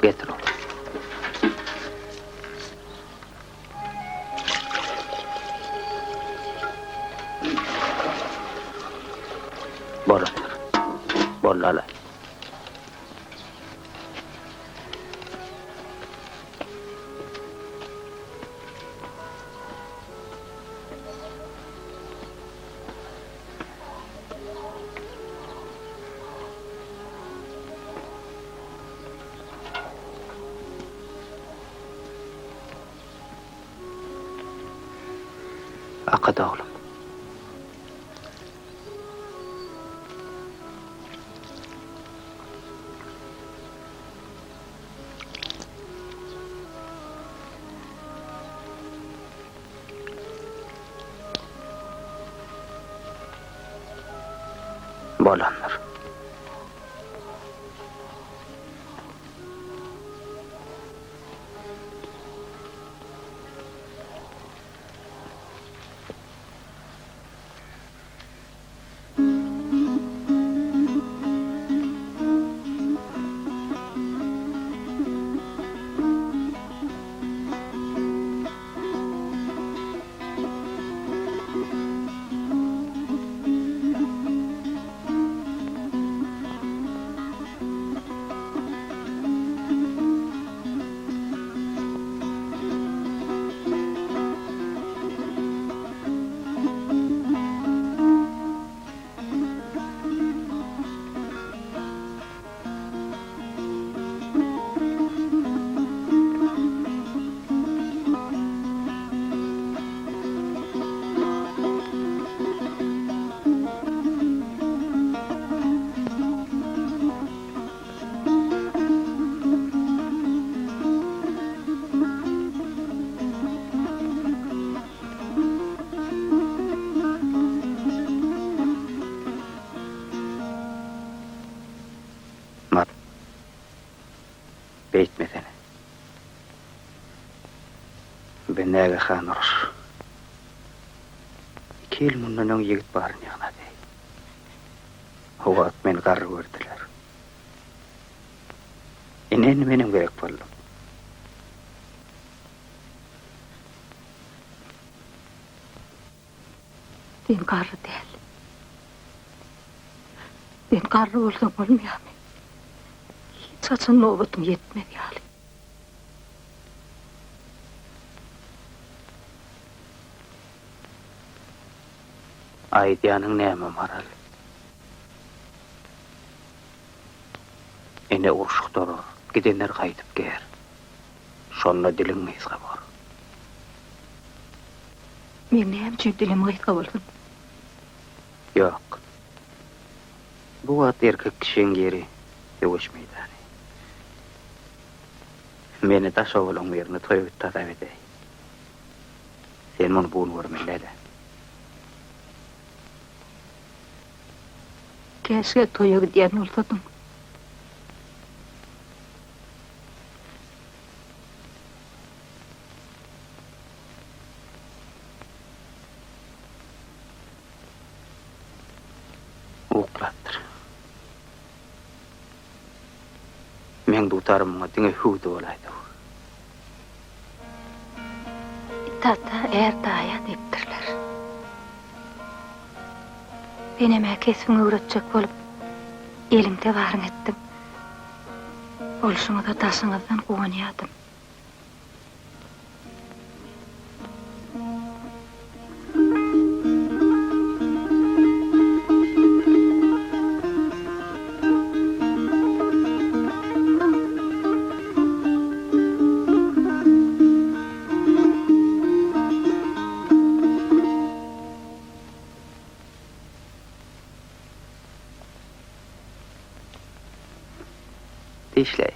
Getir oglum. Bolandyr. Boldy alaý. Akat oglum. Bolandyr. Mat. Beýtmesene. Be nägehan uruş. Iki ýyl mundan öň ýigit baryny ýygnady. O wagt meni garry gördüler. Ine indi menem gerek boldum. Sen garry däl. Sen garry bolsaň bolmaýarmy? Hiç haçan nobatyň ýetmez ýaly. Aýdýanyň näme, Maral? Ene uruş gutarar, gidenler gaýdyp ger. Şonda diliň gysga bor. Meň näme üçin dilim gysga bolsun? Ýok. Bu wagt erkek kişiň ýeri söweş meýdany. Meni daş obalaň birinde toýa gitdi hasap edäý. Sen muny bu gün görmeli däl-ä. Käşgä toýa gidýän bolsadyň. Uklapdyr. Meň dutarym muňa diňe hüwdi bolaýdy. It ata, är daýa diýipdirler. Senem-ä kesbiňi öwretjek bolup, eliňde baryňy etdiň. Bolşuňyza daşyňyzdan guwanýadym. Dişleý.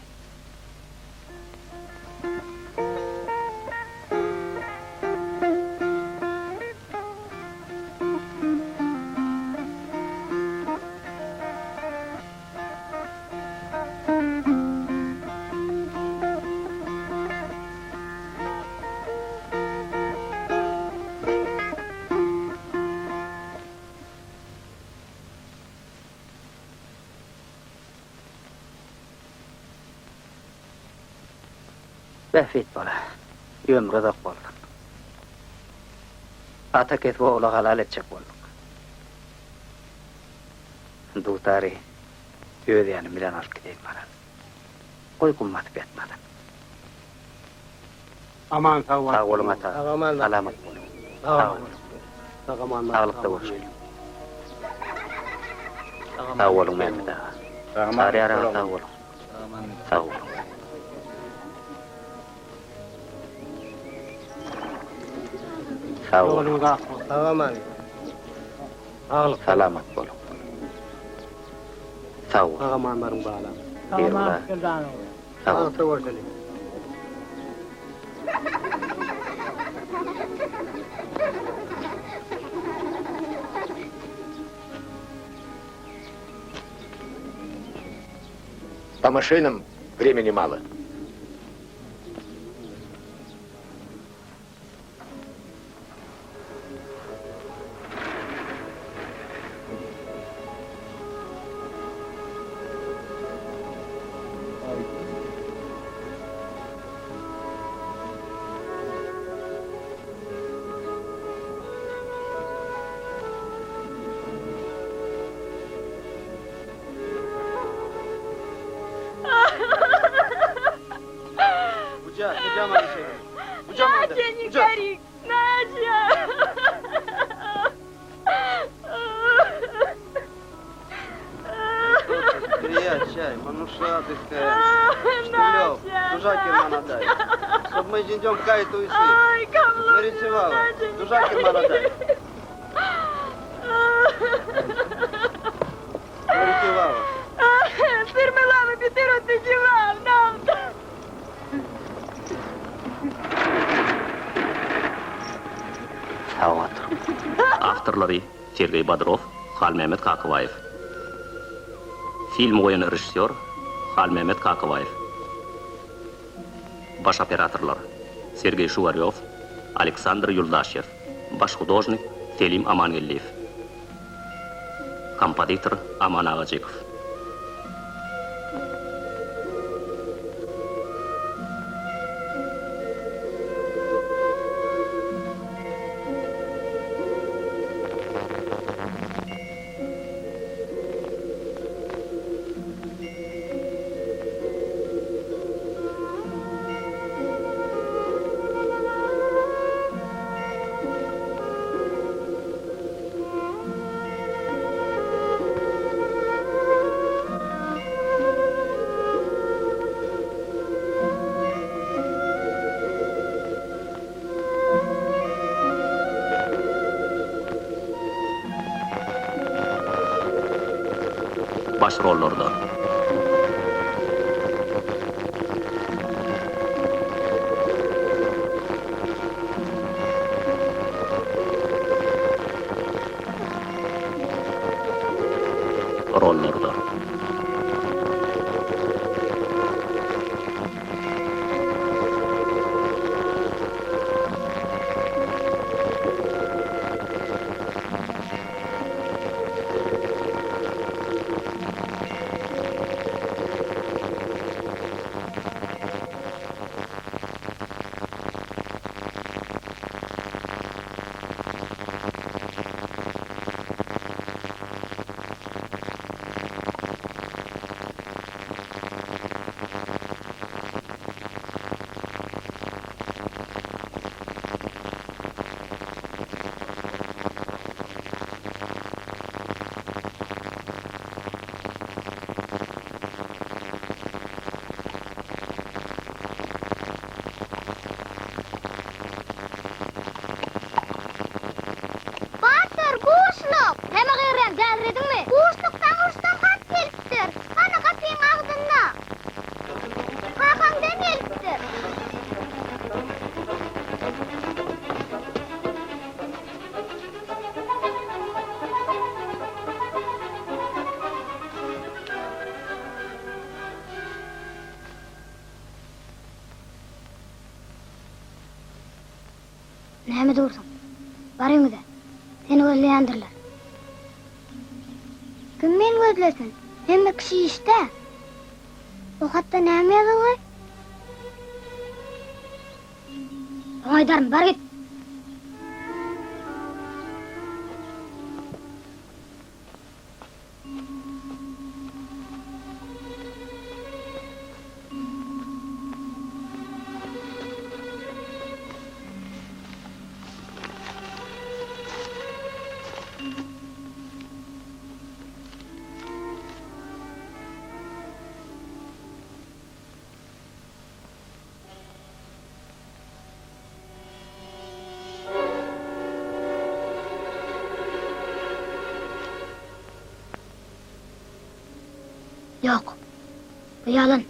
Bähbit bala, ömri uzak bolsun. Ata kesbi ogla halal etjek bolduk. Dutary öz ýanym bilen alyp gideýin maral. Goý gum basyp ýatmasyn. Aman sag boluň. Sag boluň ata. Salamat boluň. Sag boluň. Saglykda görüşeliň. Sag boluň Mämmet aga. Çaryýar aga sag boluň. Sag boluň. Sag boluň. Sag aman. Saglyk. Salamat boluň. Sag boluň. Sag aman baryň balam. Sag aman. Sag boluň. Saglykda görşeliň. По машинам времени мало. Sag oturyň. Awtorlary, Sergeý Bodrow, Halmämmet Kakabaýew. Filmi goýan režissýor, Halmämmet Kakabaýew. Baş operatorlar, Sergeý Şugarýow, Aleksandr Ýuldaşew. Baş hudožnik, Selim Amangeldiýew. Kompozitor, Aman Agajykow. Baş rollarda. Rollarda. Batyr, buşluk! Näme gygyrýaň, dälirediňmi? Buşluk, saňa uruşdan hat gelipdir. Hany, gapyň agzynda. Kakaňdan gelipdir. Näme dursuň? Bar öýüňize. Seni gözleýändirler. Kim meni gözlesin? Hemme kişi işde. O hatda näme ýazylgy? Oňa aýdaryn, bar git. Ýok. Bu ýalan.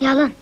Ýalan.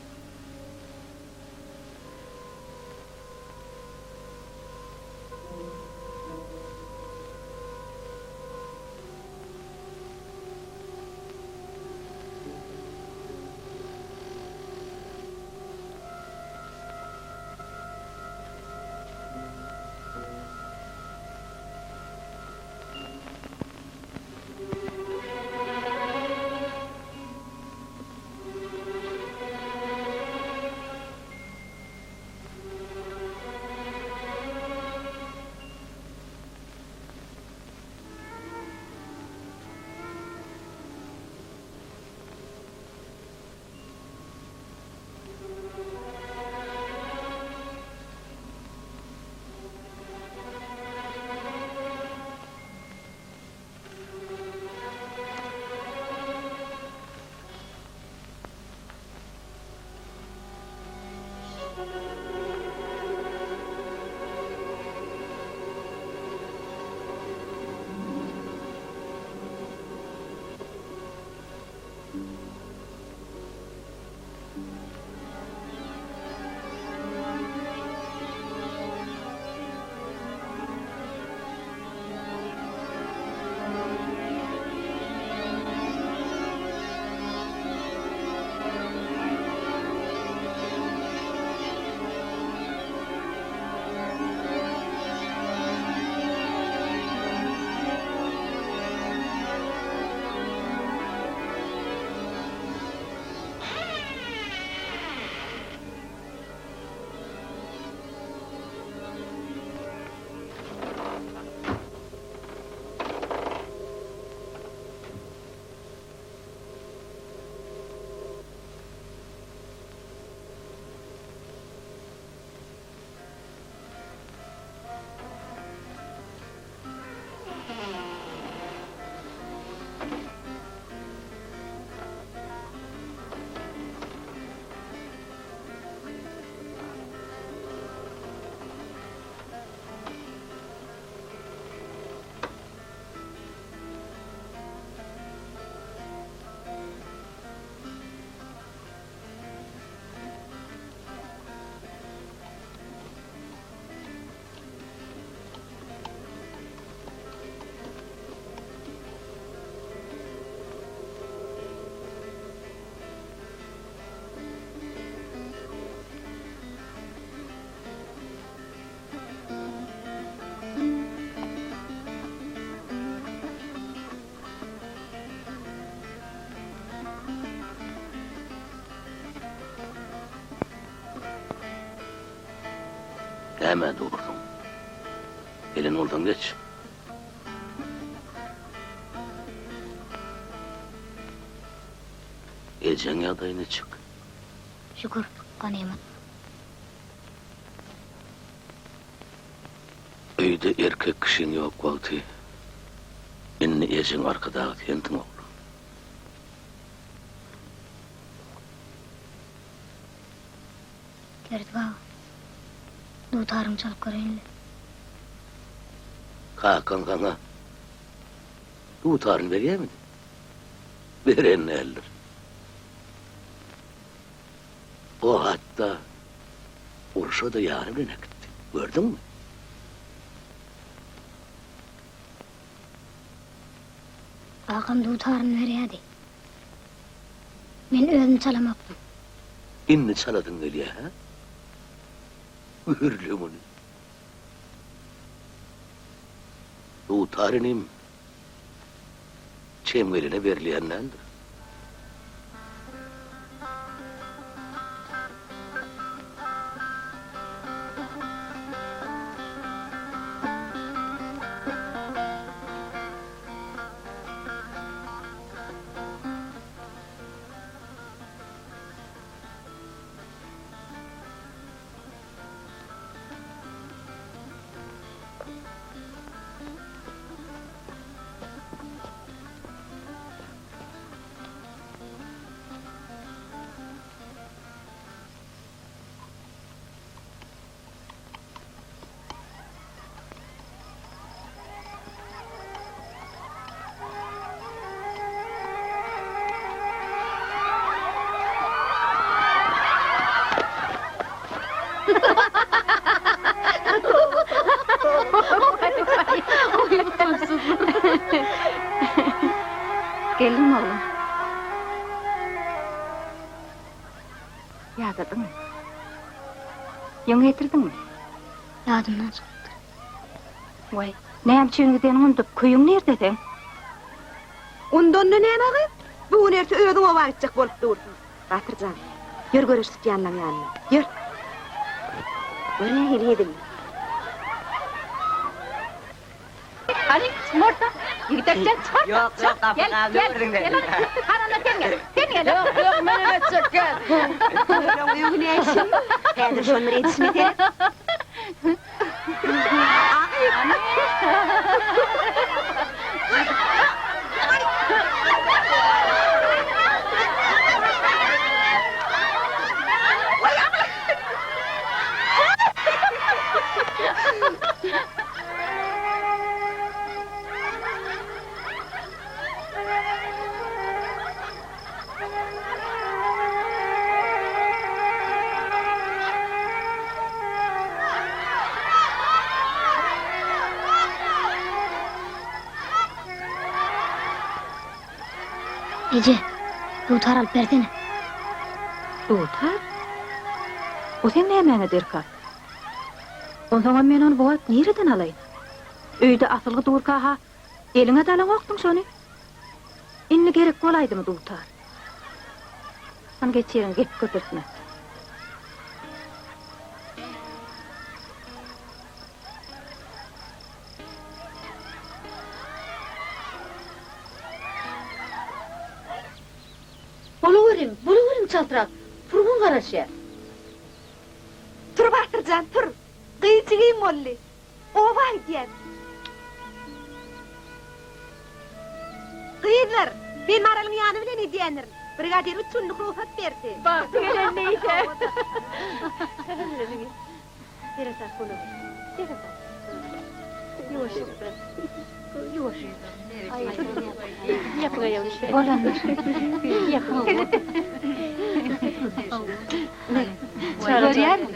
Nämä dursuň? Gelen bolsaň geç. Ejeň ýagdaýy niçik? Şükür, ganymat. Öýde erkek kişiň ýok wagty indi ejeň arkadagy sensiň oglum. Berdi baba, dutaryňy çalyp göreýin-le. Kakaň saňa dutaryny berýärmidi? Beren däldir. O hatda urşa-da ýany bilen äkitdi. Gördüňmi? Kakam dutaryny berýärdi. Men özüm çalamokdym. Indi çalasyň gelýär, hä? Gör-le muny. Dutar inim, çem gelene berilýän däldir. Geldiňmi oglum? Ýadadyňmy? Ýüň getirdiňmi? Ýadymdan çykypdyr. Waý, näme üçin gideniňi undup, köýüň nirde seň? Undanda näme gyz? Bu gün erte özüň oba gitjek bolup dursuň. Batyr jan, ýör göreş tutýanlaň ýanyna, ýör. Gör nähili hezil. Hany, çyk orta. Ýigidekçe, çyk orta. Ýok, ýok, gapy Gel, gel, gel. Hany onda sen gel, sen gel. Ýok, ýok, menem etjek, gel. Olaň öňi näşin? Häzir şony bir edişine seret. Eje, dutar alyp bersene. Dutar? O seň nämäňe derkar? Onsoňam men ony bu wagt nireden alaýyn? Öýde asylgy durka-ha eliňe dalaňokdyň şony. Indi gerek bolaýdymy dutar? Hany geç ýeriňe gep köpeltme. Bolaweriň, bolaweriň çaltrak, furgon garaşýar. Tur Batyr jan, tur! Gyz jigim boldy. Oba gidýäs. Gyzlar, men Maralyň ýany bilen gidýändirin. Brigadir üç günlük rugsat berdi. Bagty gelen neýse. Seresap bolawer. Seresap. Ýuwaş. Ýuwaş. Bolandyr. Görýärmi?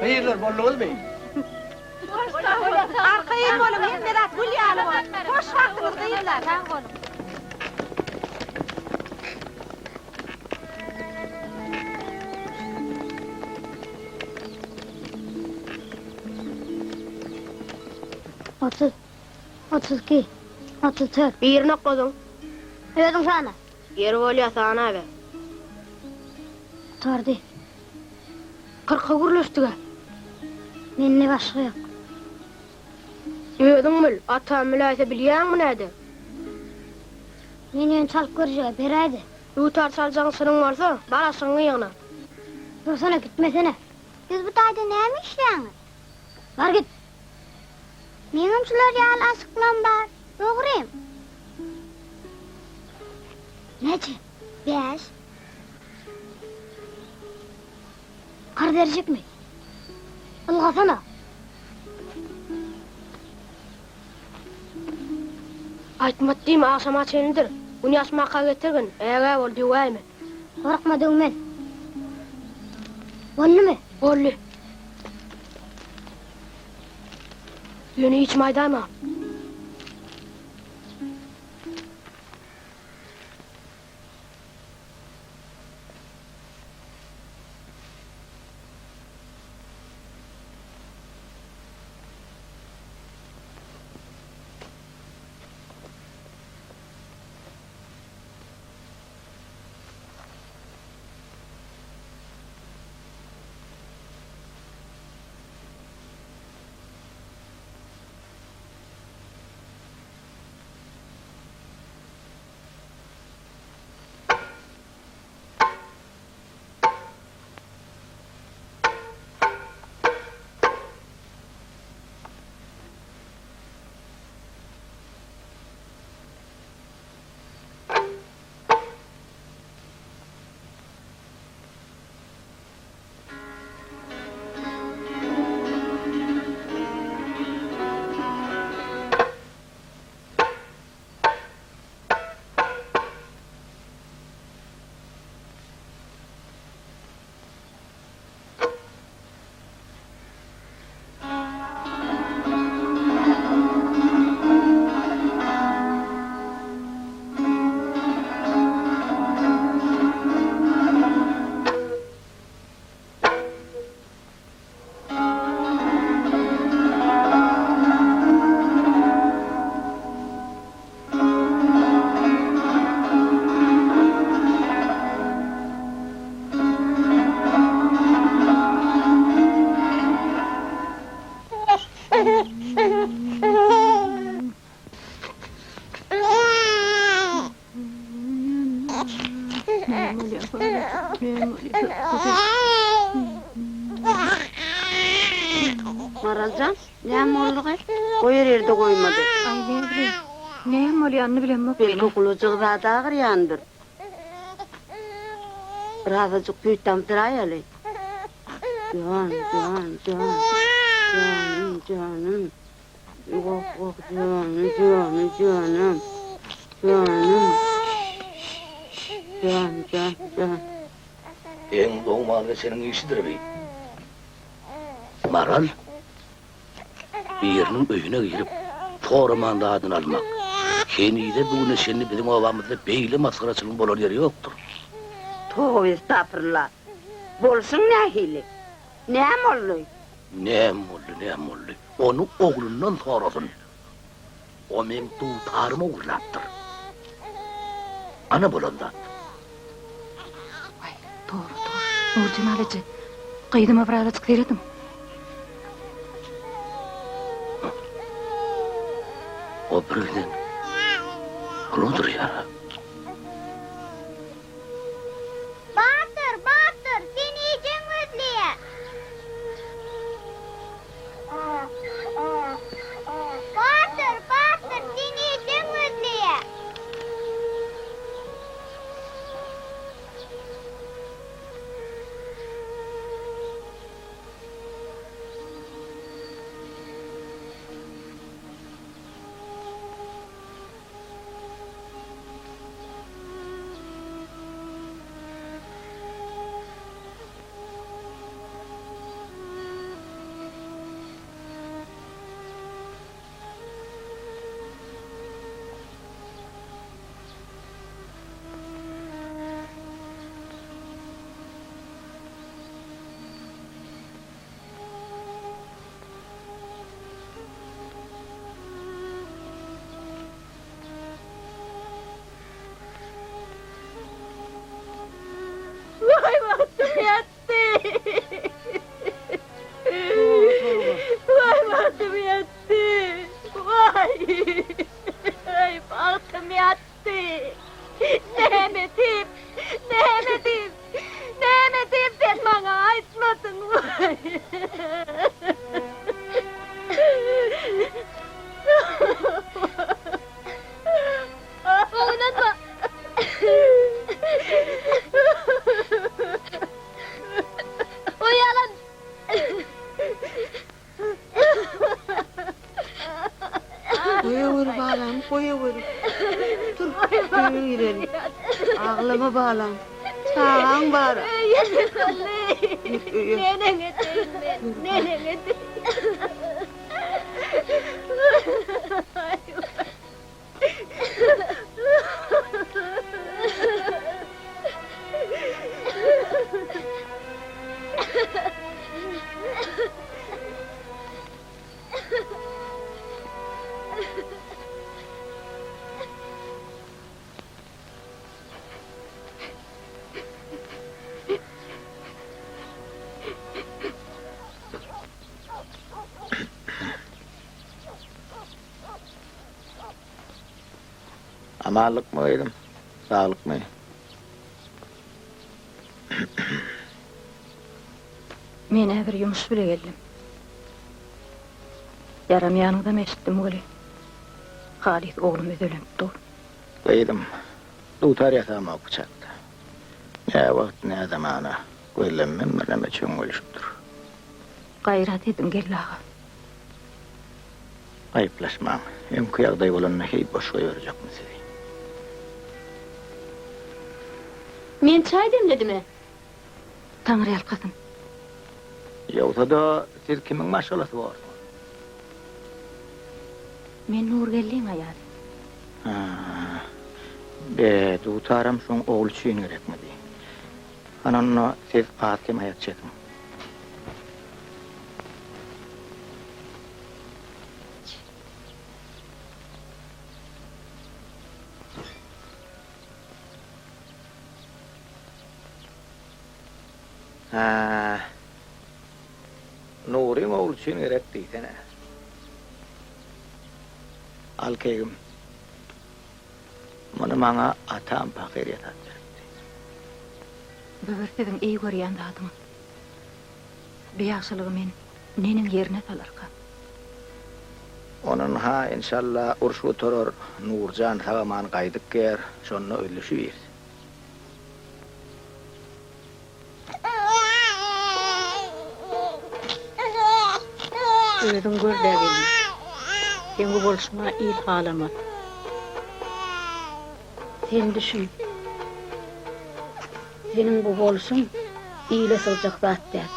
Gyzlar bolduňyzmy? Arkaýyn boluň, hemme zat gül ýaly bolar. Hoş wagtyňyz gyzlar. Sag boluň. 30, 32, 34. Birini okladyň. Özüň sana. Ýeri bolýa sanaber. Gutardy. Kyrka gürleşdig-ä. Mende başga ýok. Özüň bil, atam biläýse bilýäňmi näder? Men ýöne çalyp görjeg-ä, beräý-de. Dutar çaljagyň çynyň bolsa, bar aşygyňy ýygna. Dursana, gitmesene. Siz bu taýda näme işleýäňiz? Bar git. Meňem şular ýaly aşyklam bar. Dogrym. Näçe? Bäş. Karz berjekmi? Ylgasana. Aýtmat diýme, agşama çenlidir. Gün ýaşmaka getirgin, ägä bol, döwäýme. Gorkma, döwmen. Boldumy? Boldy. Ýöne hiç kim aýdaýma. Maraljan, näme boldugy? Goýar ýerde goýmady. Aý, näbileýin. Näme bolýanyny bilemok men. Belki gulajygy zat agyrýandyr. Birazajyk süýt damdyraýaly. Jan, jan, jan. Janym, janym. Goh, goh, janym, janym, janym. Janym. Jan, jan, jan. Eň dogman geçeniň işidir bi. Maral biriniň öýüne girip, soraman zadyny almak. Henize bu güne çenli biziň obamyzda beýle masgaraçylygyň bolan ýeri ýokdur. Toba estapyrla. Bolşuň nähili? Näme boldy? Näme boldy, näme boldy? Ony oglundan sorasyn. O meň dutarymy ogurlapdyr. Ana bolan zat. Waý, toba, toba. Nurjemal eje, gyzyma birazajyk serediň. O birgiden pula durýar-a. Batyr, Batyr, seni ejeň gözleýär. Batyr, Batyr, seni ejeň gözleýär. Goýaweri. Tur, öýe gireli. Aglama balam. Çagaň bar-a. Gir öýe. Neneň edeýin men, neneň edeýin. Amanlykmy gyzym, saglykmy? Men-ä bir ýumuş bile geldim. Ýaramýanyňyzam eşitdim weli, halys oglum özelenip dur. Gyzym, dutar ýasamak pyçakda. Nä wagt, nä zamana, gözlenmem birneme çöňňelişip dur. Gaýrat ediň, Geldi aga. Aýyplaşmaň. Öňki ýagdaý bolanda heý boş goýberjekmi sizi. Men çaý demledim-ä. Taňryýalkasyn. Ýogsa-da siz kimiň maşgalasy borsuňyz? Men Nurgeldiň aýaly. Hä. Be, dutaram şoň ogly üçin gerekmidi? Hany onda siz az-kem aýak çekiň. Hä. Nuryň ogly üçin gerek diýsene. Al keýgim. Muny maňa atam pahyr ýasap beripdi. Bu bir siziň eý görýän zadyňyz. Bu ýagşylygy men neneň ýerine salarkam? Ondan-ha enşalla uruş gutarar, Nurjan sag-aman gaýdyp ger, şonda özleşibiris. Özüň gör-dä gelin. Seň bu bolşuňa il halamaz. Sen düşün. Seniň bu bolşuň ile sygjak zat däl.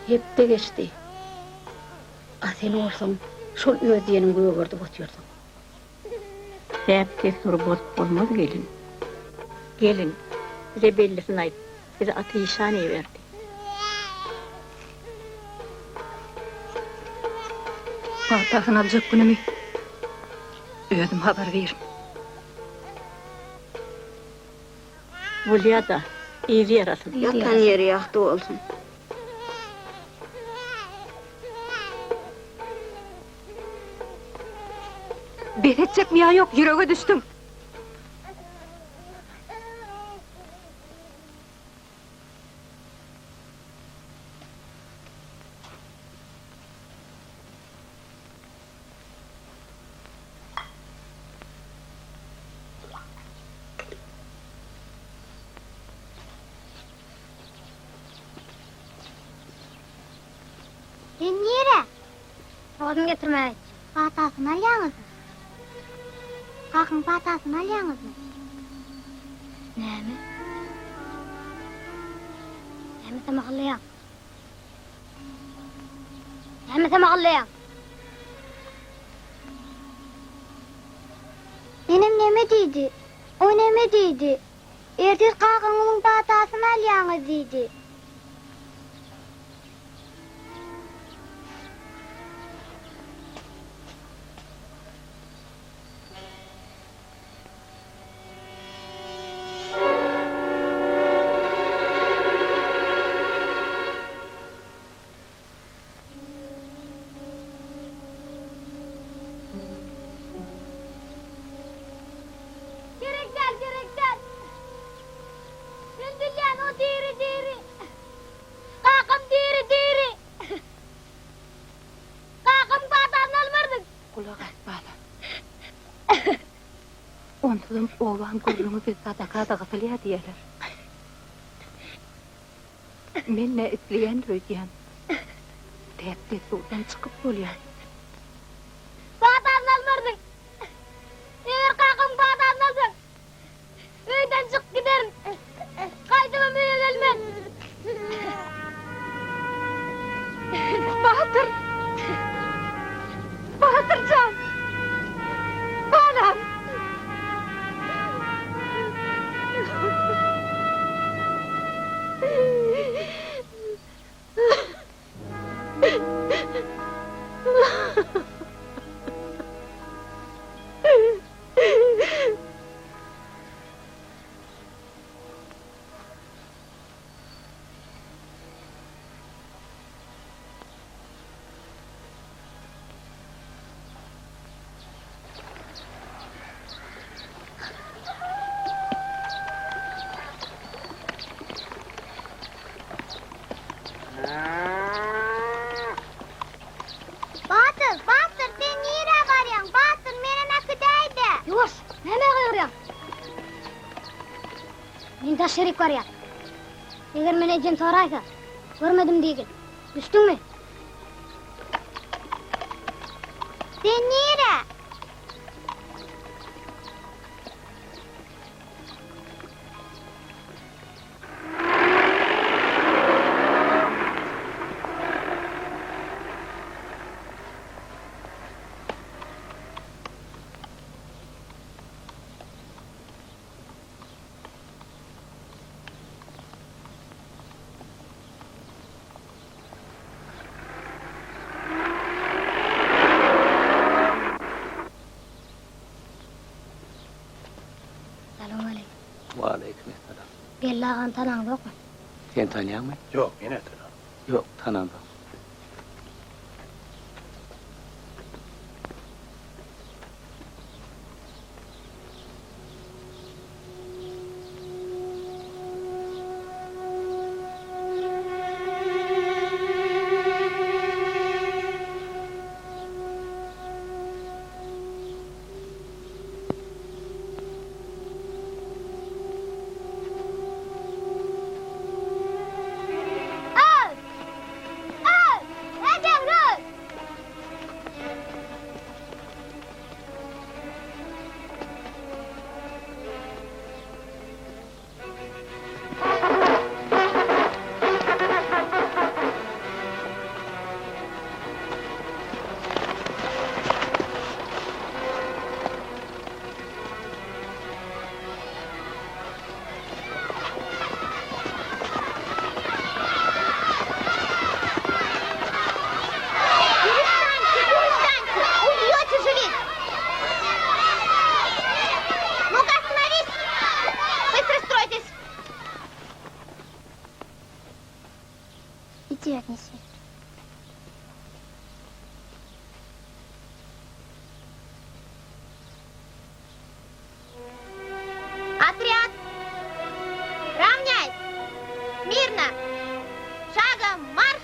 Hepde geçdi. A sen bolsaň şol öz diýeniňi gögerdip otyrsyň. Däp-dessury bozup bolmaz gelin. Gelin, bize bellisini aýt, bizi Ata işan iberdi. Patasyny aljak günümi özüm habar birin. Bolýa-da, yzy ýarasyn. Ýatan ýeri ýagty bolsun. Bes etjekmi ýa ýok, ýürege düşdüň. Sen nirä? Odun getirmäge gitjek. Patasyny alýaňyzmy? Kakyň patasyny alýaňyzmy? Näme? Näme samahyllaýaň? Näme samahyllaýaň? Nenem neme diýdi? O neme diýdi? Ertir kakaňyzyň patasyny alýaňyz diýdi. Gerek däl, gerek däl. Men bilýän, o diri, diri. Kakam diri, diri. Kakam patasyny almarsyň. Gulak as, balam. Onsuzam obaň gürrüňi biz sadaka-da gysylýar diýerler. Men-ä isleýändir öýdýän. Däp-dessurdan çykyp bolýar. Patasyny almarsyň. Batyr! Batyr jan! Balam! Batyr, Batyr, sen nirä barýaň? Batyr, menem äkidäý-dä! Ýuwaş, nämä gygyrýaň? Men daş ýerik barýan. Eger meni ejem soraýsa, görmedim diýgin. Düşdüňmi? Sen nirä? Salowmaleýkim. Waleýkim essalam. Geldi agany tanaňzokmy? Sen tanýaňmy? Ýok, men-ä tanamok. Ýok, tanamok. Öl! Öl! Ejem öl! Перестаньте, перестаньте! Убьете же ведь! Ну-ка, остановись! Быстро стройтесь! Иди отнеси. Отряд! Равняйсь! Мирно! Шагом марш!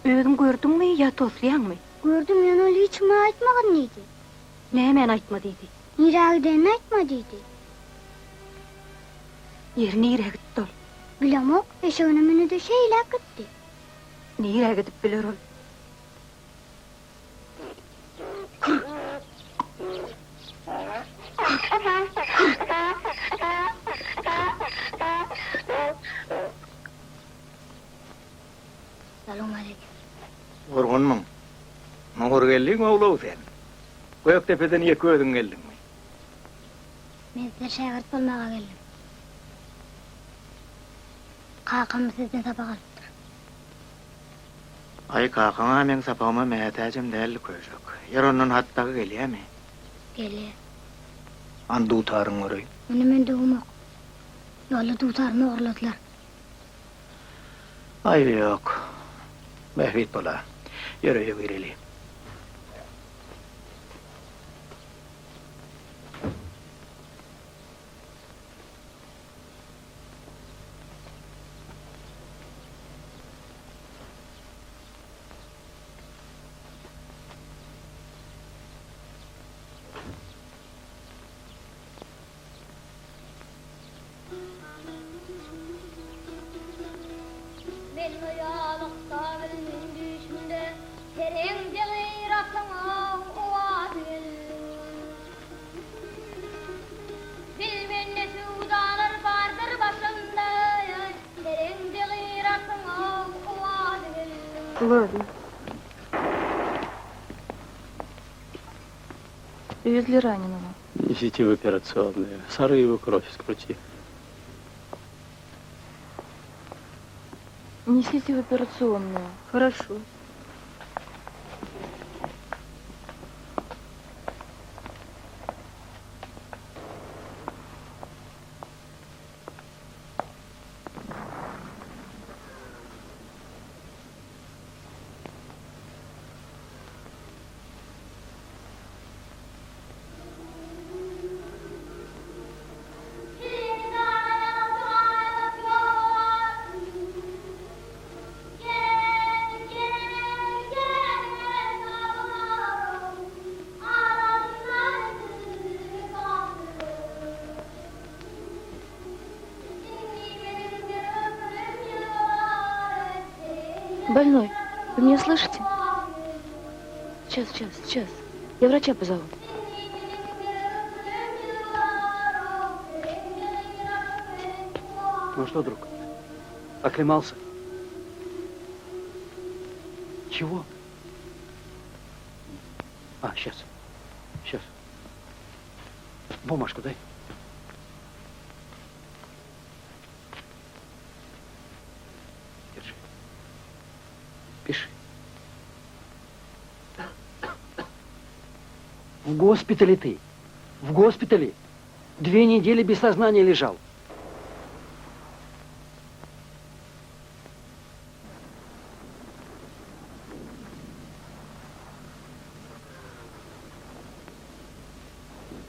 Özüň gördüňmi ýa toslaýaňmy? Gördüm, ýöne ol hiç kime aýtmagyn diýdi. Nämäni aýtma diýdi? Nirä gidenini aýtma diýdi. Ýeri nirä gitdi ol? Bilemok, eşegine mündi-de şeýläk gitdi. Nirä gidip biler ol? Salowmaleýkim. Gurgunmyň? Nurgeldiň ogly-ow sen. Gökdepeden ýeke özüň geldiňmi? Men size şägirt bolmaga geldim. Kakam sizden sapak alypdyr. Aý, kakaň-a meň sapagyma mätäjem däldi, köşek. Ýer ondan hat dagy gelýämi? Gelýär. Hany dutaryňy göreýin. Ony men döwemok. Ýolda dutarymy ogurladylar. Aýby ýok. Bähbit bola. Ýör öýe gireli. Ладно. Привезли раненого. Несите в операционную. Сорви его кровь скрути. Несите в операционную. Хорошо. Больной, вы меня слышите? Сейчас, сейчас, сейчас. Я врача позову. Ну что, друг, оклемался? Чего? А, сейчас. Сейчас. Бумажку дай. Держи. Пиши. В госпитале ты. В госпитале. Две недели без сознания лежал.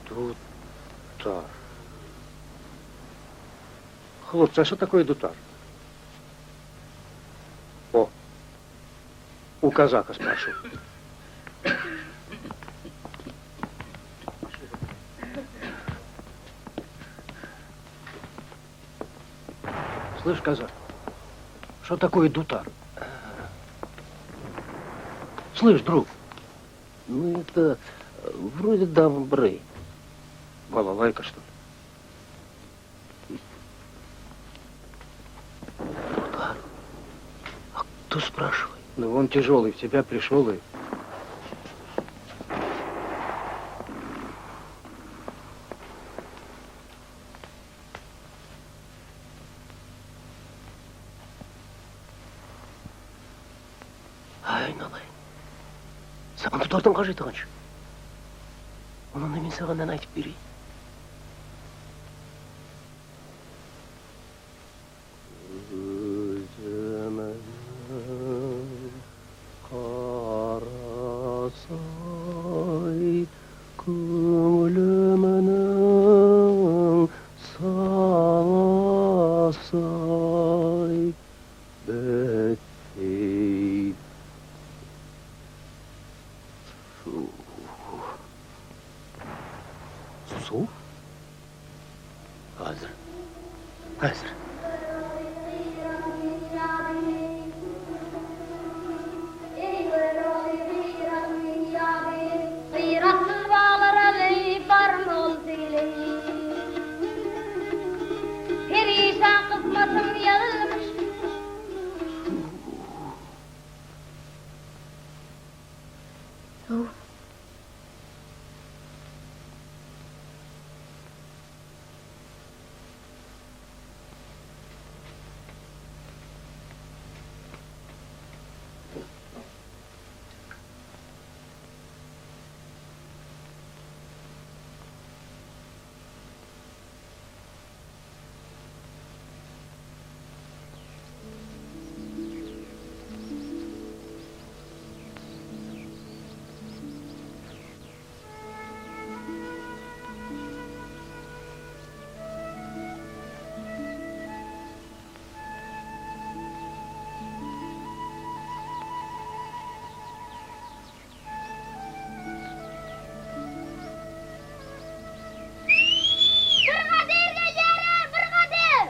Дутар. Хлопцы, а что такое дутар? О, у казака спрошу. Слышь, казак, что такое дутар? Слышь, друг. Ну, это вроде домбры. Балалайка, что ли? Дутар. А кто спрашивает? Ну, он тяжелый, в тебя пришел и... Айналайын. Саған дутардың қажеті қанша? Онан мен саған ән айтып берейін. Өзімнің қарасай көңілімнің саласы-ай бітпей Су? Қазір. Қазір. Gyratsyz baglara leý baryn ol dileý. Perişan kysmatym ýazylmyş. Hawa. Brigadir gelýär-ä, brigadir!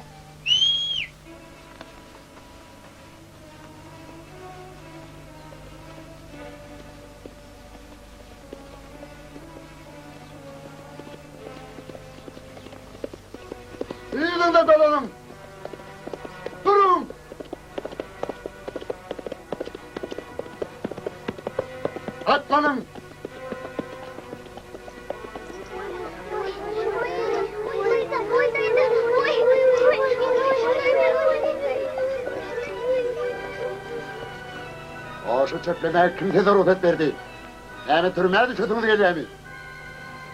Yzyňda dolanyň! Duruň! Ýogalyň! Hoşa çöplemäge kim size rugsat berdi? Näme türmä düşesiňiz gelýärmi?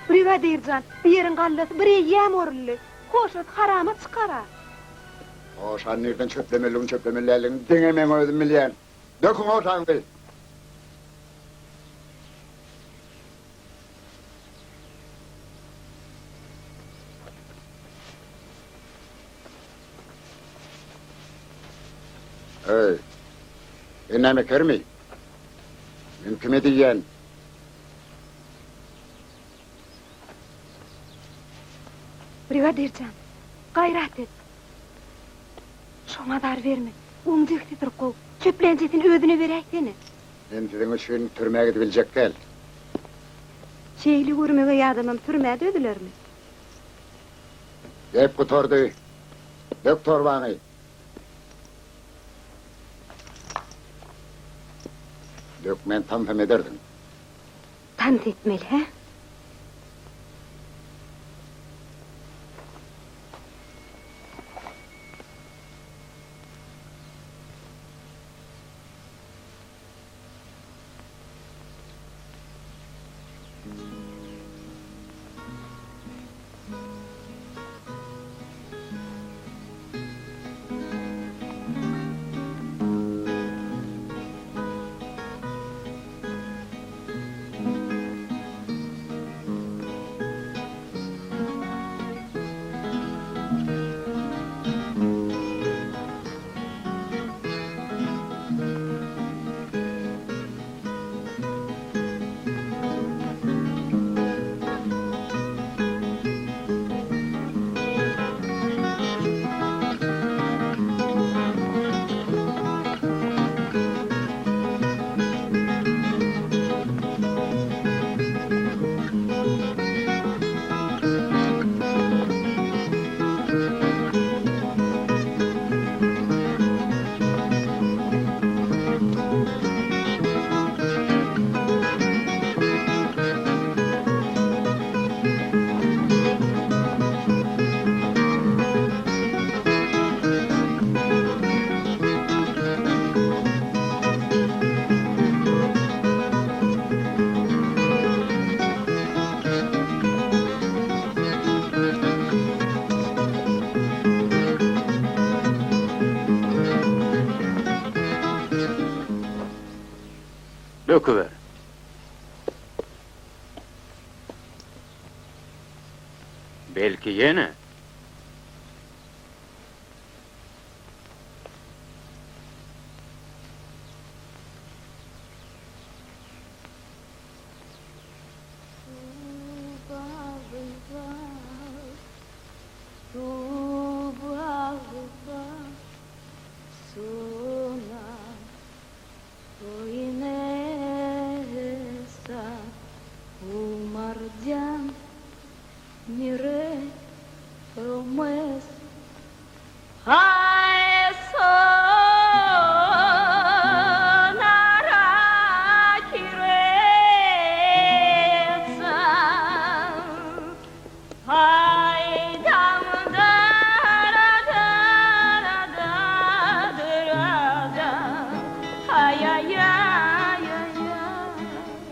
Brigadir jan, bu ýeriň gallasy bir eýýäm oruldy. Hoşasy harama çykar-a. Hoşany nirden çöplemelidigini, çöplemeli däldigini diňe meň özüm bilýän. Döküň hoşaňyzy! Eý, sen näme kermi? Men kime diýýän? Brigadir jan, gaýrat et. Şoňa azar berme. Oň jigsidir gow. Çöplenjesini özüne beräýsene. Men siziň üçin türmä gidibiljek däl. Şeýle görmegeý adamam türmä dözülermi? Gep gutardy. Dök torbaňy. Dökmän tansam ederdiň. Tans etmeli, hä? Döküber. Belki ýene.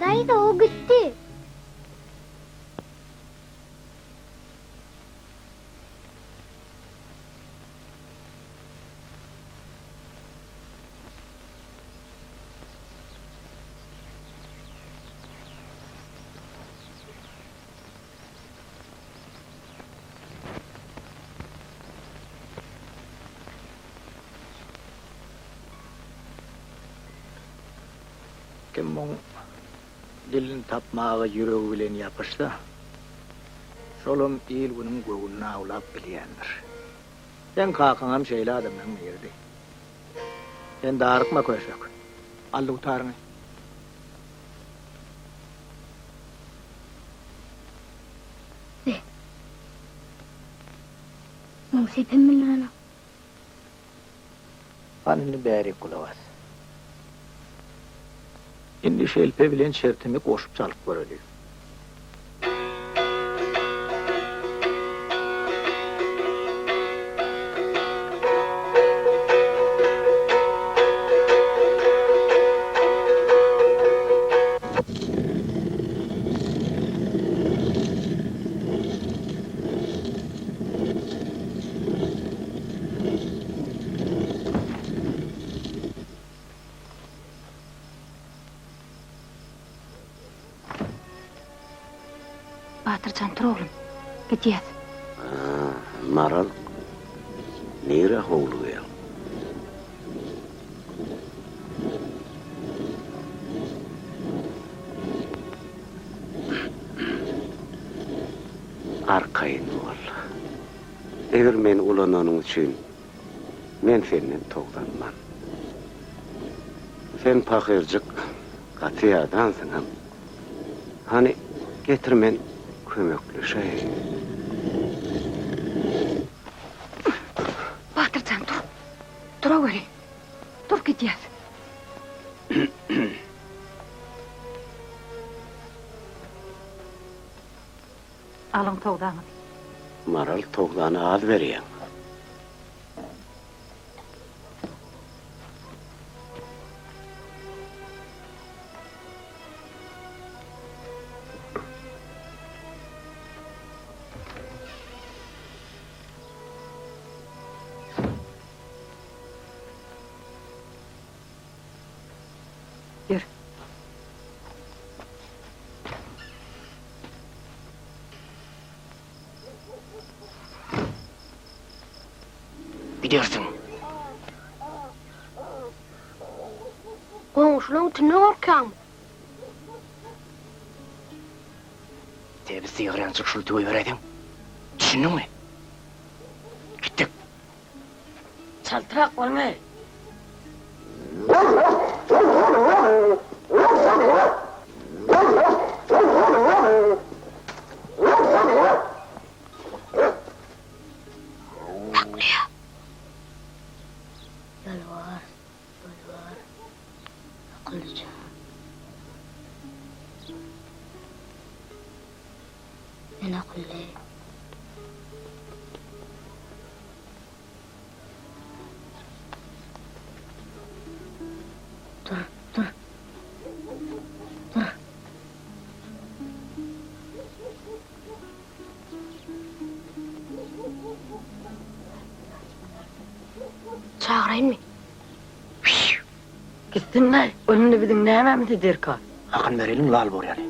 Daýza o gitdi. Kim muň dilini tapmaga ýüregi bilen ýapyşsa, şolam il-günüň göwnüni awlap bilýändir. Seň kakaňam şeýle adamlaryň biridi. Sen darykma, köşek. Al dutaryňy. Be. Muň sepem bildirenok. Hany indi bärik gulak as. Indi şelpe bilen çertimi goşup çalyp göreli. Batyrjan tur oglum. Gidýäs. Maral, nirä howlugýaň? Arkaýyn bol. Eger meni ulananyň üçin men senden towlanman. Sen pahyrjyk gaty ýadansyňam. Hany, getir men kömekleşeýin. Batyrjan tur. Turaweri. Tur gidýäs. Alyň towzaňyzy. Maral towzany az berýäň. Ýör. Gidersiň. Goňşulaň itinden gorkýaňmy? Tebiz sygyrýançyk şul tüweýberäýseň. Düşündiňmi? Gitdik. Çaltrak bolmaý. Saklaýar. Ýolbars, ýolbars, akyllyja. Men akylly. Dur, dur. Dur. Çagyraýynmy? Gitsinler, ol indi biziň nämämizi derkar? Hakyny bereliň lal bor ýaly.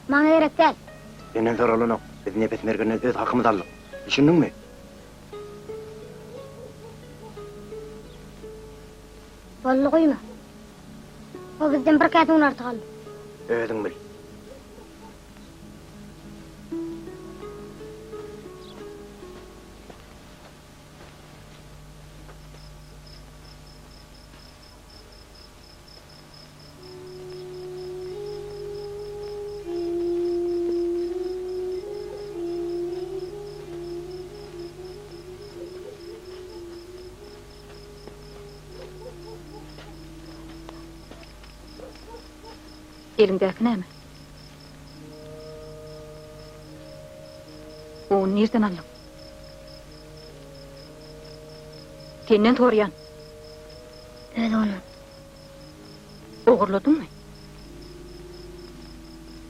Maňa gerek däl. Senden soralanok. Biz Nepes mergenden öz hakymyzy aldyk. Düşündiňmi? Boldy guýma. O bizden bir käse un artyk aldy. Özüň bil. Eliňdäki näme? Ony nirden aldyň? Senden soraýan. Öz unum. Ogurladyňmy?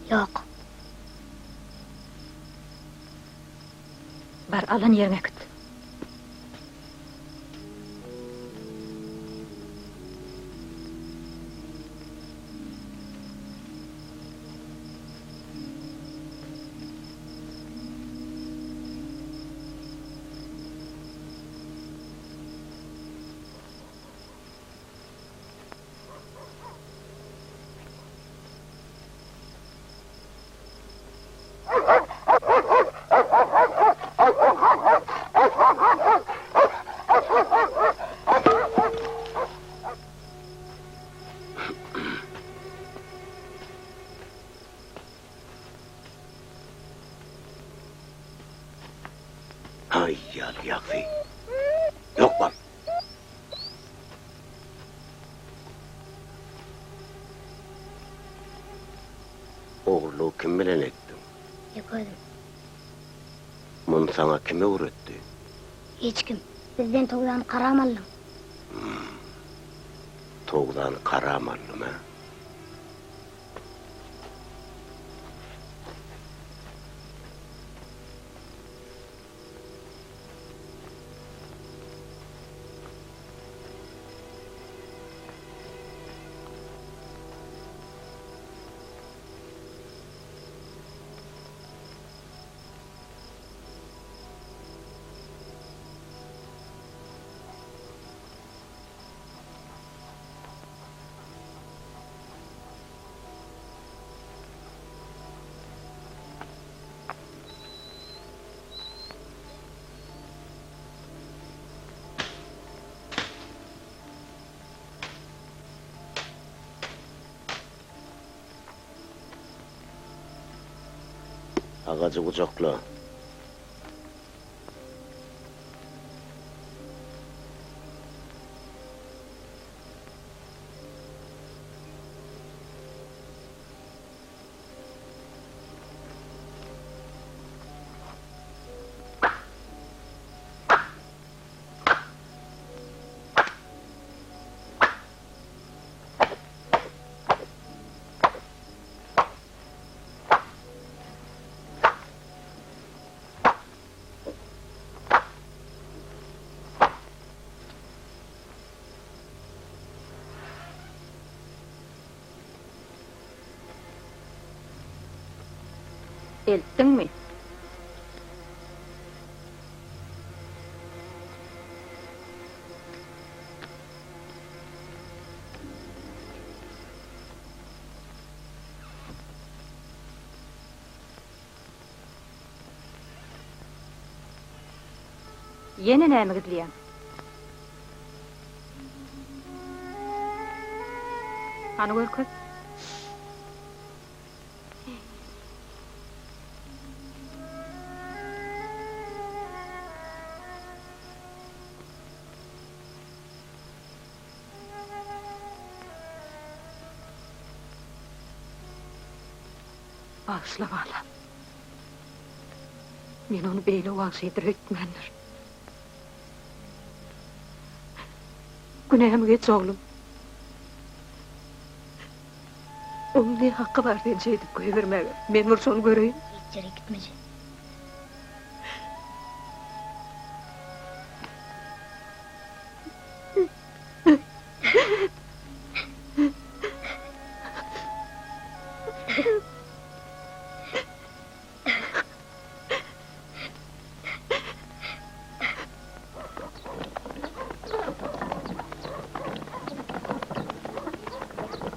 Ýok. Bar, alan ýeriňe äkit. Haý, ýaly ýagty. Ýok bal. Ogurlygy kim bilen etdiň? Ýeke özüm. Muny saňa kim öwretdi? Hiç kim. Bizden towzany karam aldyň. Hum. Towzany karam aldym, hä? Agajy gujakla. Eltdiňmi? Ýene näme gizleýäň? Hany görkez. Bagyşla balam. Men ony beýle wagşydyr öýtmändir. Günämi geç oglum. Onuň ne haky bar seni şeýdip goýbermäge? Men bir şony göreýin. Hiç ýere gitmejek.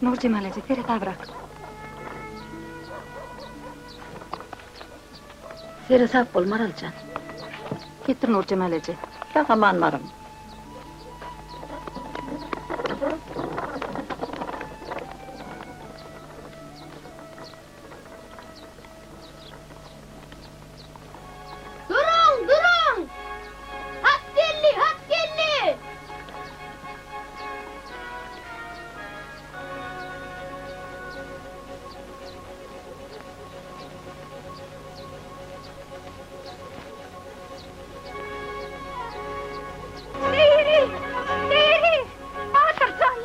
Nurjemal eje, seresabrak. Seresap bol, Maral jan. Getir Nurjemal eje. Sag-aman baryň. Duruň, duruň! Hat geldi, hat geldi! Diri! Diri! Batyr jan!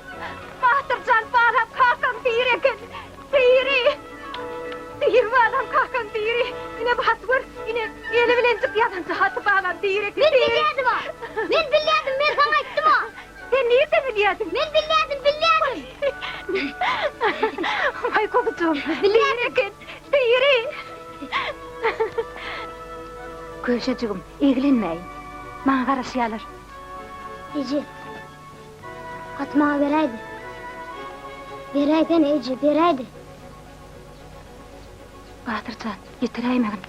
Batyr jan, balam kakaň diri eken! Diri! Diri balam kakaň diri! Ine bu haty gör, ine eli bilenjik ýazan haty balam diri eken! Men bilýärdim-a! Men bilýärdim, men saňa aýtdym-a! Sen nirden bilýärdiň? Men bilýärdim, bilýärdim! Waý guzujygym, diri eken, diri! Köşejigim, eglenmäýin. Maňa garaşýarlar. Eje, haty maňa beräýdi. Beräýsene, eje, beräýdi. Batyr jan, getiräýmegin.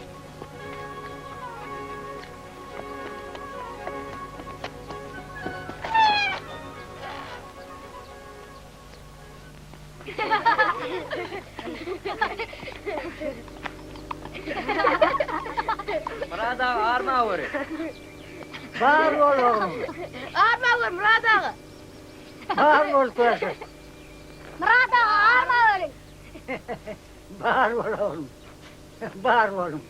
Myrat aga arma göri. Bar bol oglum. Arma gör Myrat aga. Bar bol köşek. Myrat aga arma göri. Bar bol oglum. Bar boluň.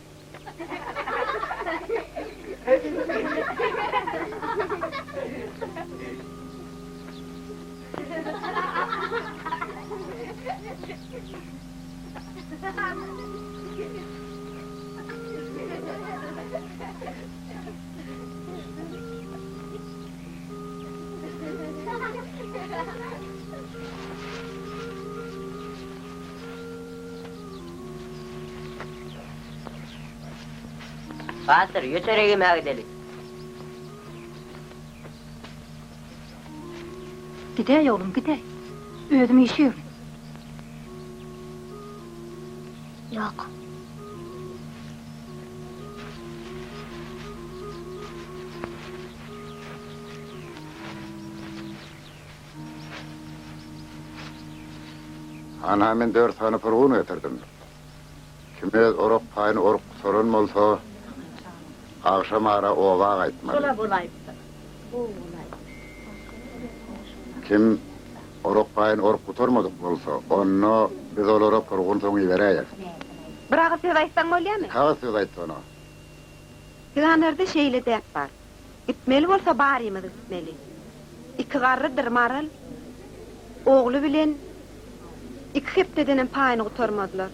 Batyr, ýöçerek eme gideli. Gidäý oglum, gidäý. Özüm işirin. Ýok. Hanha men dört sany purgun getirdim. Kim öz orak paýyny orup gutaran bolsa, agşam ara oba gaýtmaly. Şola bolaýypdyr. Gowy bolaýypdyr. Kim orak paýyny orup gutarmadyk bolsa, onda biz olara purgun soň iberäýeris. Bir agyz söz aýtsaň bolýamy? Iki agyz söz aýtsana. Pygamerde şeýle däp bar. Gitmeli bolsa barymyz gitmeli. Iki garrydyr Maral ogly bilen iki hepdedenem paýyny gutarmazlar.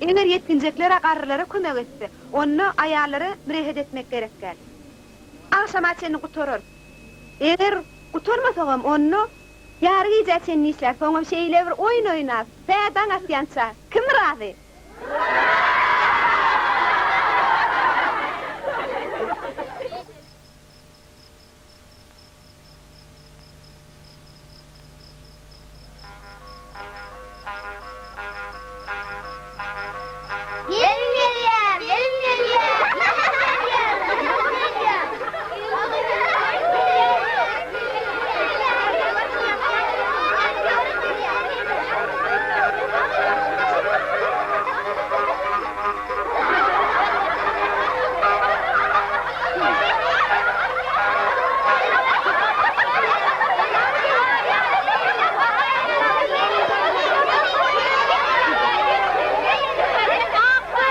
Eger ýetginjekler-ä garrylara kömek etse, onda aýallara mürehet etmek gerek däl. Agşama çenli gutararys. Eger gutarmasagam, onda ýary gijä çenli işläris, soňam şeýle bir oýun oýnarys, tä daň atýança. Kim razy? Gelin gelýär, gelin gelýär, gelin gelýär,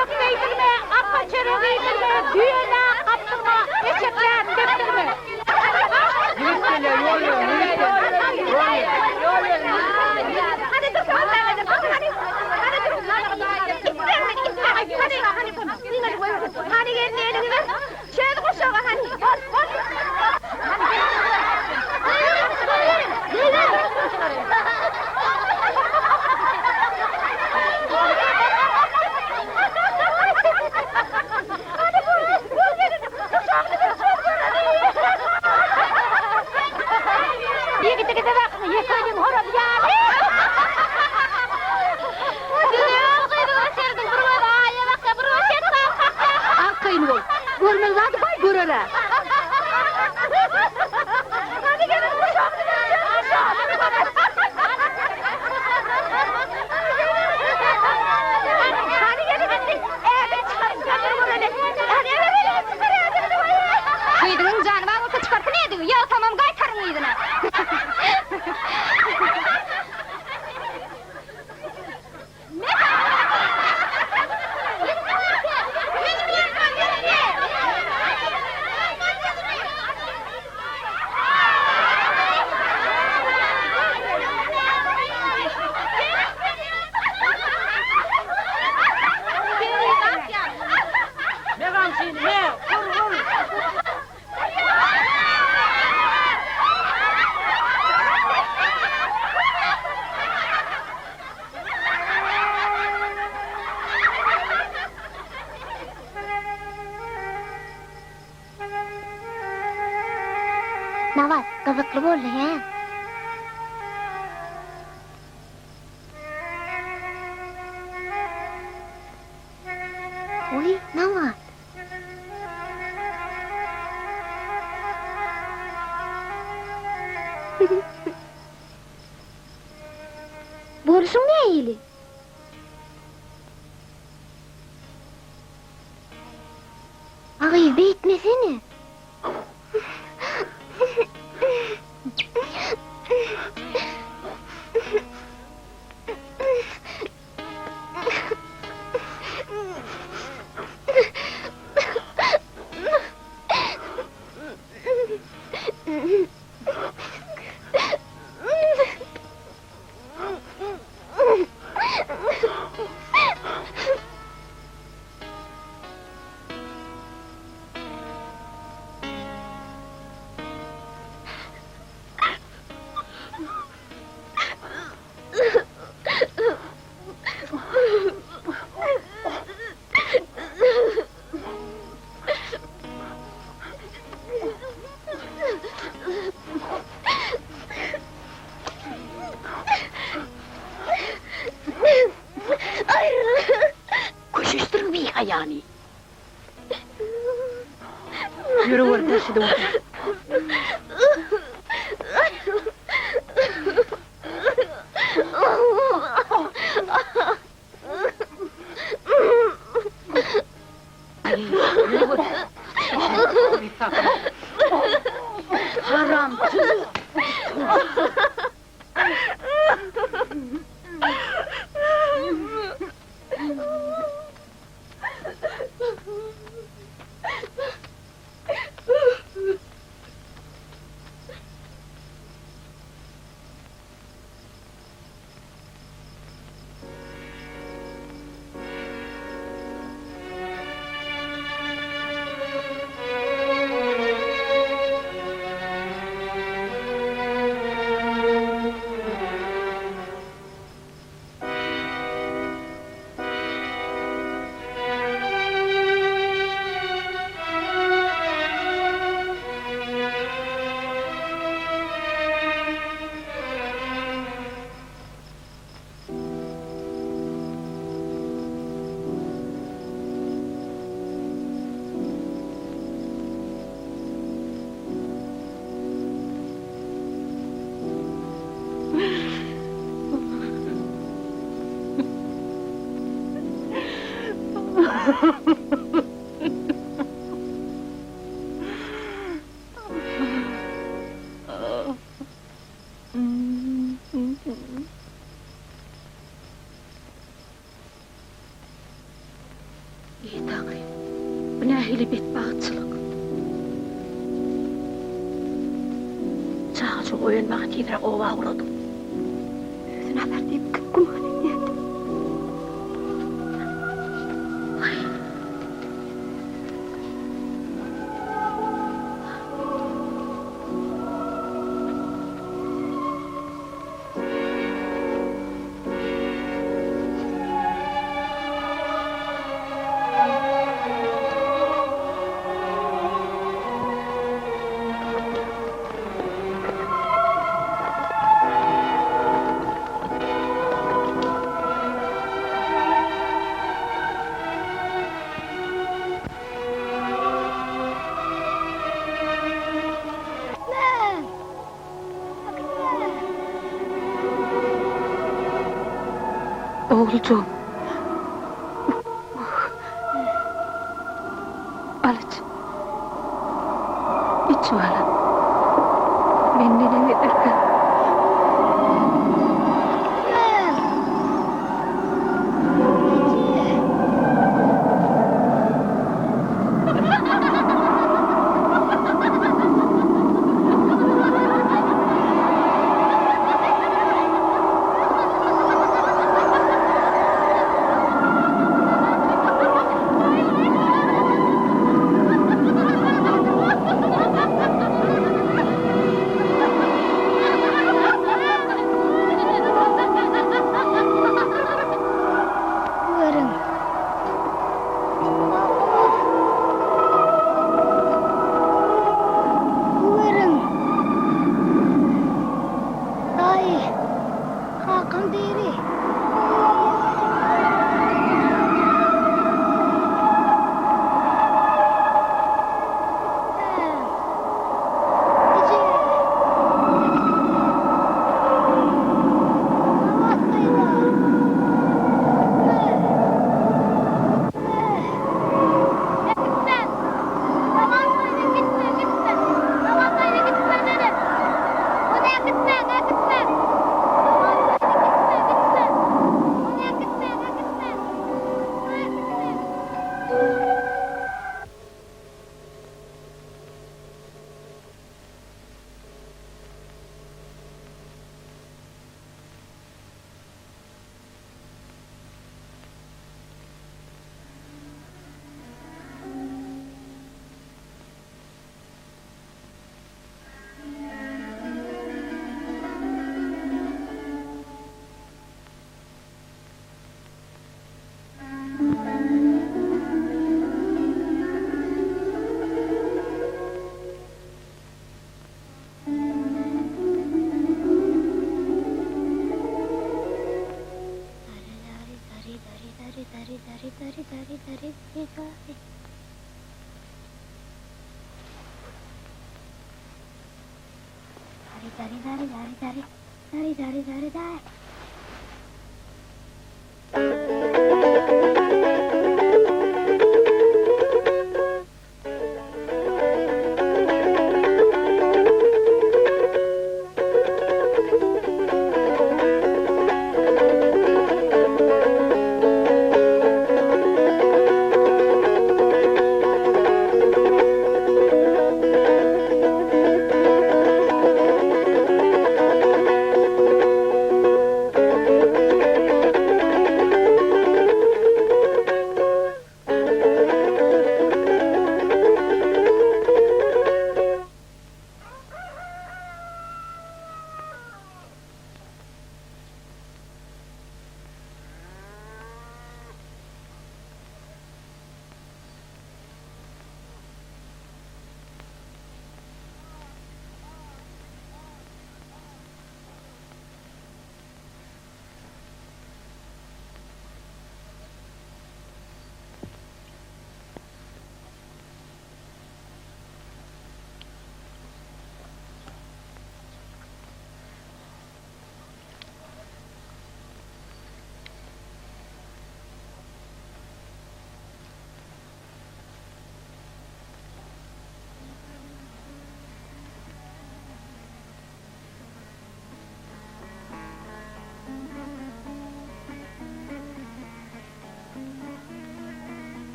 Ak geýdirme, arpa çörek iýdirme, düýe-de gapdyrma, eşekläp depdirme. Ýigit gelýär, ýol beriň, ýigit gelýär. Ýol beriň. Hany dur, hany, hany dur. Hany gelin eliňi ber. Çöz guşagy hany. Bol, bol. Hany bol, bol gelin. Guşagyny ber, çöz göreli. Ýigidi gide bakma, ýeke öýüň horazy ýaly. Arkaýyn bol. Görmeli zady baý görer-ä. Gyzyňyň jany bar bolsa çykarsyn edigi, ýogsamam gaýtaryň yzyna. Nabat, gyzykly boldy, hä? Oý, Nabat. Bolşuň nähili? A gyz beýtmesene. ýany. Ýörüwer daşy döwürde. Haram Eý, Taňrym, bu nähili betbagtçylyk? Çagajygy oýanmaga tizräk oba ugradyň. Özüni alar diýip kim güman edýärdi? Oguljygym. Al iç. Iç balam. Men neneň ederkäm? Dari dari dari dari dari dari dari dari dari dari. Dari dari dari dari dari dari dari dari dari.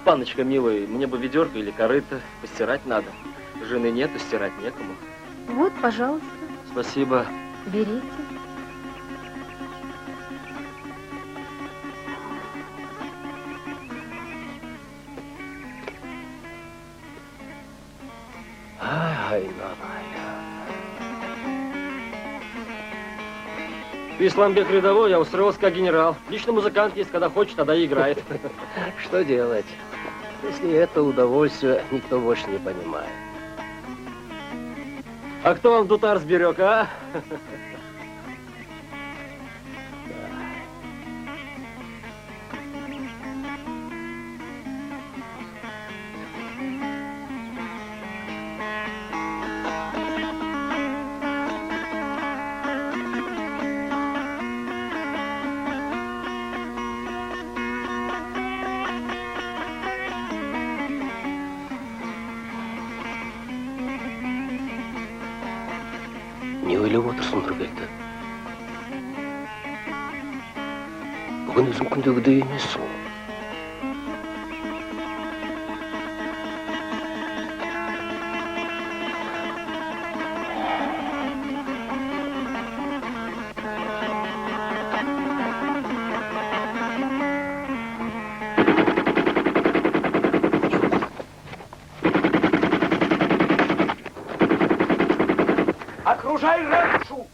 Паночка, милый, мне бы ведерко или корыто, постирать надо. Жены нету, стирать некому. Вот, пожалуйста. Спасибо. Берите. Ay, ay, Ты, Исламбек, рядовой, я устроился как генерал. Лично музыкант есть, когда хочет, тогда и играет. Что делать? Если это удовольствие никто больше не понимает. А кто вам дутар сберег, а? Ne oýlap otyrsyň Nurgeldi? Bu gün özüň kündegidey emessiň. Окружай ратушу!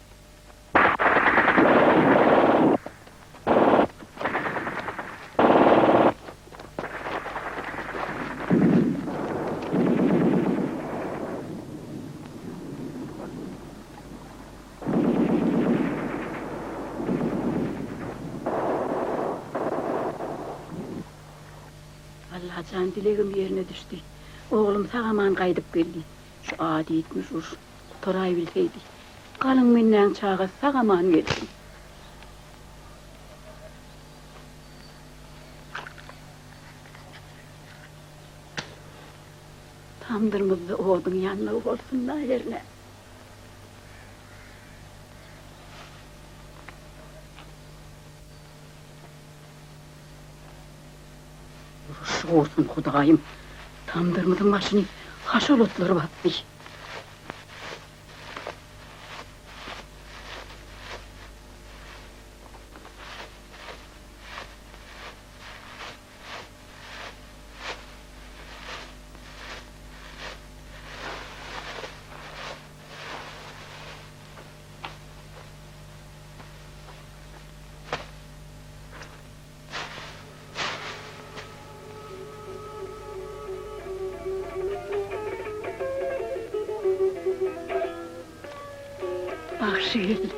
Allajan dilegim ýerine düşdi. Oglum sag-aman gaýdyp geldi. Şu ady ýitmiş uruş gutaraýbilseýdi. Galyň mennäň çagasy sag-aman gelsin. Tamdyrymyzda oduň ýanmagy bolsun-da hernä. Uruş gursun Hudaýym, tamdyrymyzyň başyny haşal otlar basdy. Bagşy geldi.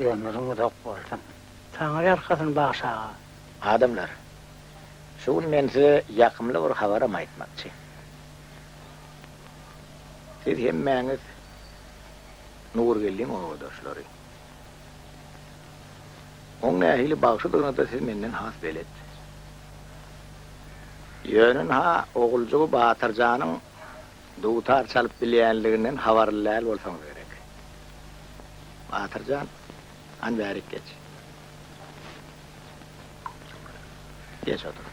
Ömrüň uzak bolsun. Taňry ýalkasyn bagşy aga. Adamlar, şu gün men size ýakymly bir habaram aýtmakçy. Siz hemmäňiz Nurgeldiň obadaşlary. Oň nähili bagşydygyna-da siz menden has belet. Ýöne ynha, oguljygy Batyrjanyň dutar çalyp bilýänliginden habarly däl bolsaňyz gerek. Batyrjan, hany bärik geç. Geç otur.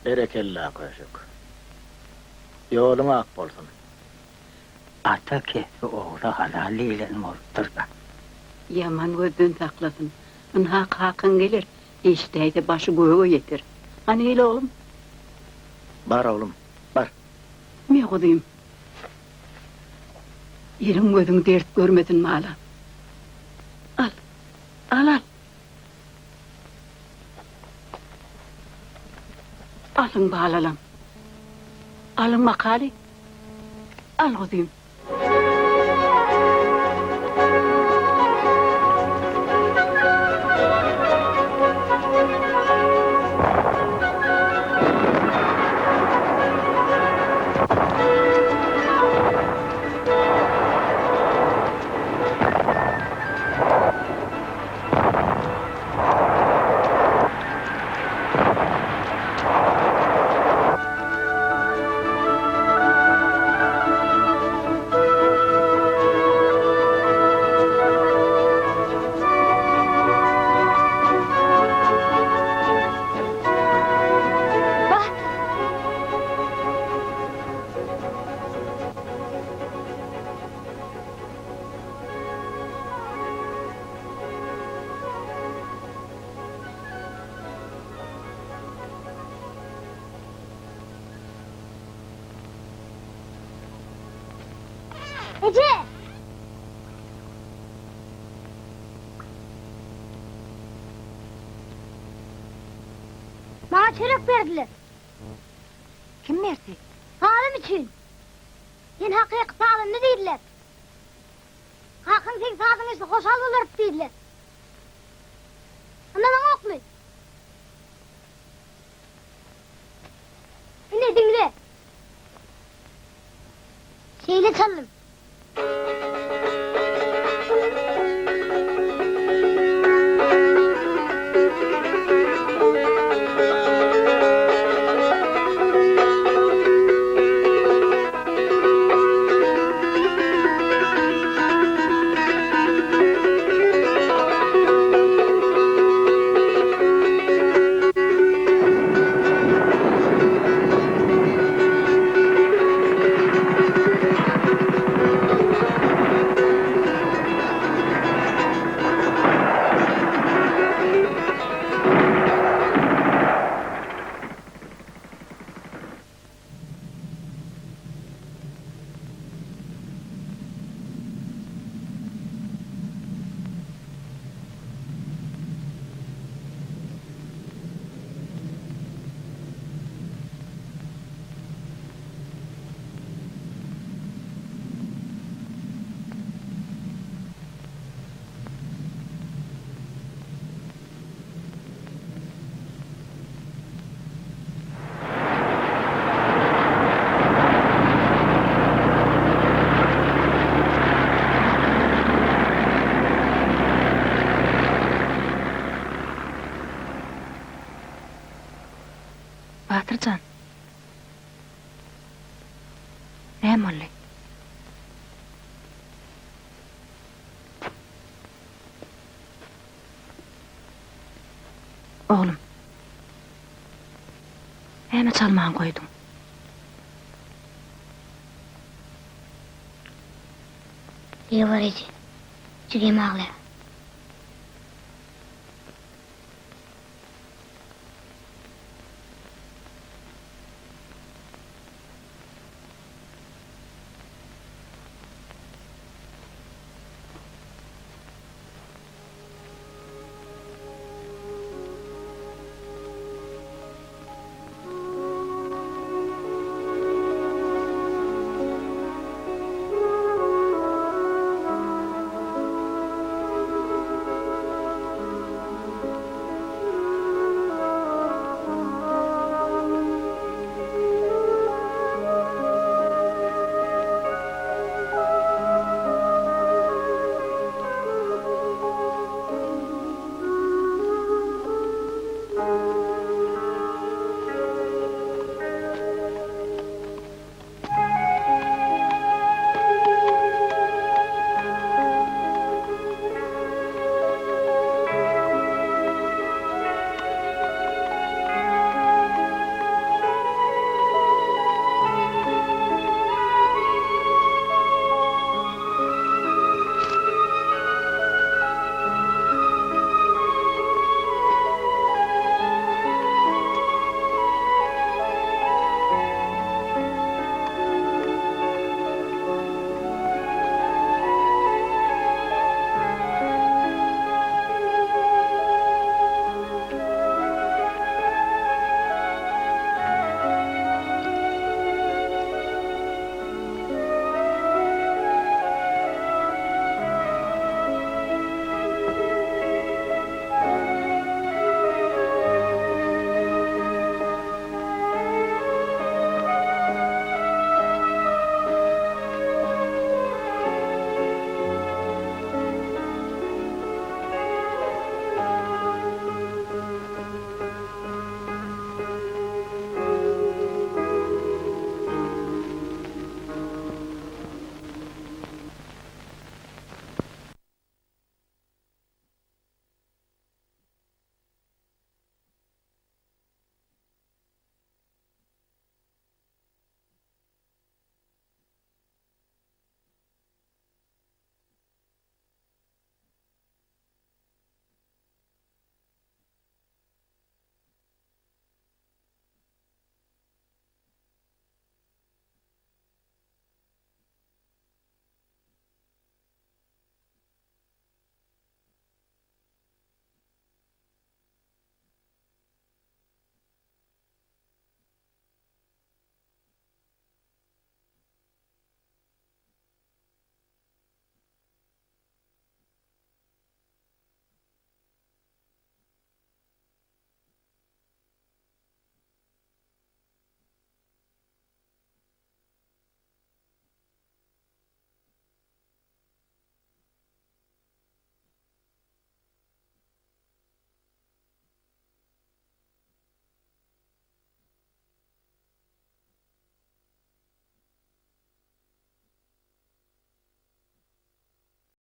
Berekella köşek. Ýoluň ak bolsun. Ata kesbi ogla halal diýlen bolupdyr-da. Ýaman gözden saklasyn. Ynha kakaň geler, eşidäýse başy göge ýeter. Hany gel oglum. Bar oglum, bar. Me guzym. Eliň gözüň dert görmesin balam. Al, al, al. Alyň balalam. Alyň makaly. Al guzym. Eje! Maňa çörek berdiler. Kim berdi? Sazym üçin. Sen hakyky sazanda diýdiler. Kakaň seň sazyňy eşidip hoşal bolar diýdiler. Ynanaňokmy? Ine diňle. Şeýle çaldym. Batyr jan. Näme boldy? Oglum. Näme çalman goýduň? Ýewar eje, jigim aglaýar.